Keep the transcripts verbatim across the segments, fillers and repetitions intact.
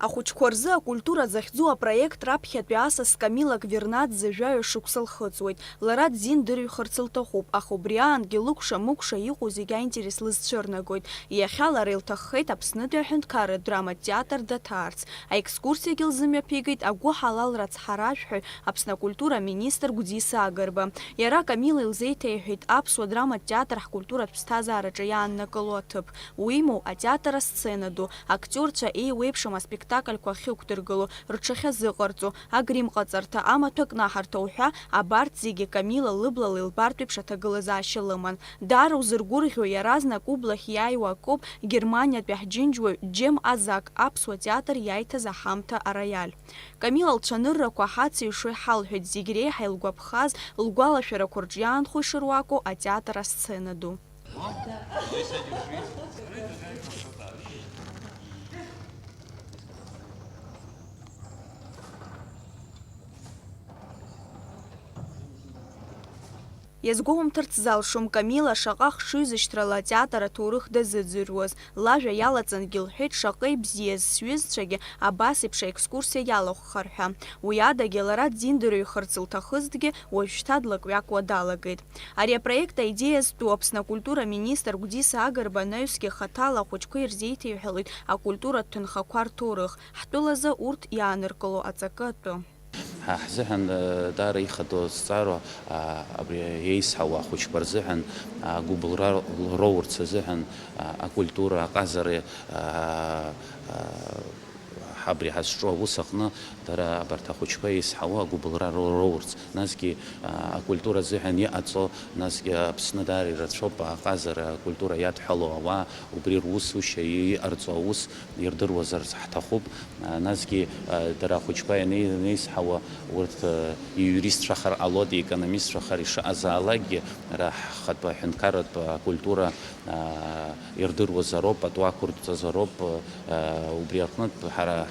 Ахәыҷқәа рзы акультура захьӡу апроект раԥхьатәи асас Камила Гвернадзе жәаҩа шықәса лхыҵуеит. Лара дзиндырҩхарц лҭахуп, аха убри аангьы лыкәша-мыкәша иҟоу зегь аинтерес лызцәырнагоит. Иахьа лара илҭаххеит Аԥснытәи аҳәынҭқарратә драматә театр даҭаарц. Аекскурсиагьы лзымҩаԥигеит агәыҳалалра ацҳаражәҳәаҩ, Аԥсны акультура аминистр Гәдиса Агрба. Иара Камила илзеиҭеиҳәеит аԥсуа драматә театр ҳкультуратә ԥсҭазаараҿы иааннакыло аҭыԥ. Уимоу, атеатр асцена ду, актиорцәа еиуеиԥшым аспектакльқәа ахьықәдыргыло, рҽахьазыҟарҵо, агрим ҟаҵарҭа, амаҭәа кнаҳарҭа уҳәа, абарҭ зегьы Камила лыблала илбартә еиԥш аҭагылазаашьа лыман. Даара узыргәырӷьо, иаразнак ублахь иааиуа акоуп Германиатәи ҳџьынџьуаҩ Џьем Азак аԥсуа театр иаиҭаз аҳамҭа ароиаль. Камила лцәаныррақәа ҳацеишуа иҳалҳәеит, зегь реиҳа илгәаԥхаз, лгәалашәарақәа рҿы иаанхо ишыруаку атеатр асцена ду. Иазгәоумҭарц залшом, Камила шаҟа хшыҩзышьҭрала атеатр аҭоурых дазыӡырҩуаз. Лажәа иалаҵангьы лҳәеит, шаҟа ибзиаз сҩызцәагьы абас еиԥш аекскурсиа иалахәхар ҳәа. Уи адагьы, лара дзиндырҩхарц лҭахызҭгьы, уажәшьҭа длакҩакуа далагеит. Ари апроект аидеиа зтәу Аԥсны акультура аминистр Гәдиса Агрба анаҩсгьы хаҭала ахәыҷқәа ирзеиҭеиҳәалоит акультуратә ҭынхақәа рҭоурых, ҳтәылазы урҭ иааныркыло аҵакы атәы. Ҳа ҳзыҳәан, э, даара ихадоу азҵаара, а, абри еизҳауа ахәыҷқәа рзыҳәан, а, агәыбылра роурц азыҳәан, а, акультура, аҟазара, а, а, ҳабри ҳазҿу аус аҟны дара абарҭ ахәыҷқәа еизҳауа агәыбылра ро-, роурц. Насгьы, а, акультура азыҳәан иҟаҵо, насгьы Аԥсны даара ирацәоуп аҟазара, акультура иадҳәало ауаа, убри русушьа, иҟарҵо аус ирдыруазар ҳҭахуп. А, насгьы, а, дара ахәыҷқәа ианеи-, ианеизҳауа, урҭ, а, ииуристцәахар ҟалоит, иекономистцәахар ишыҟазаалакгьы, ара ҳхатәы аҳәынҭқарратә акультура, а, ирдыруазароуп, пату ақәырҵазароуп, а, убри аҟнытә ҳара,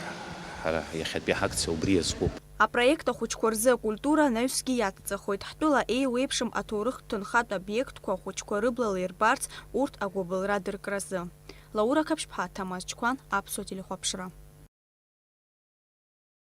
ҳара иахьатәи ҳакциа убри иазкуп. Апроект ахәыҷқәа рзы акультура анаҩсгьы иацҵахоит. Ҳтәыла еиуеиԥшым аҭоурыхтә ҭынхатә обиектқәа ахәыҷқәа рыблала ирбарц урҭ агәыбылра дыркразы. Лаура Қаԥшьԥҳа, Ҭамаз Чқәан, Аԥсуа телехәаԥшра.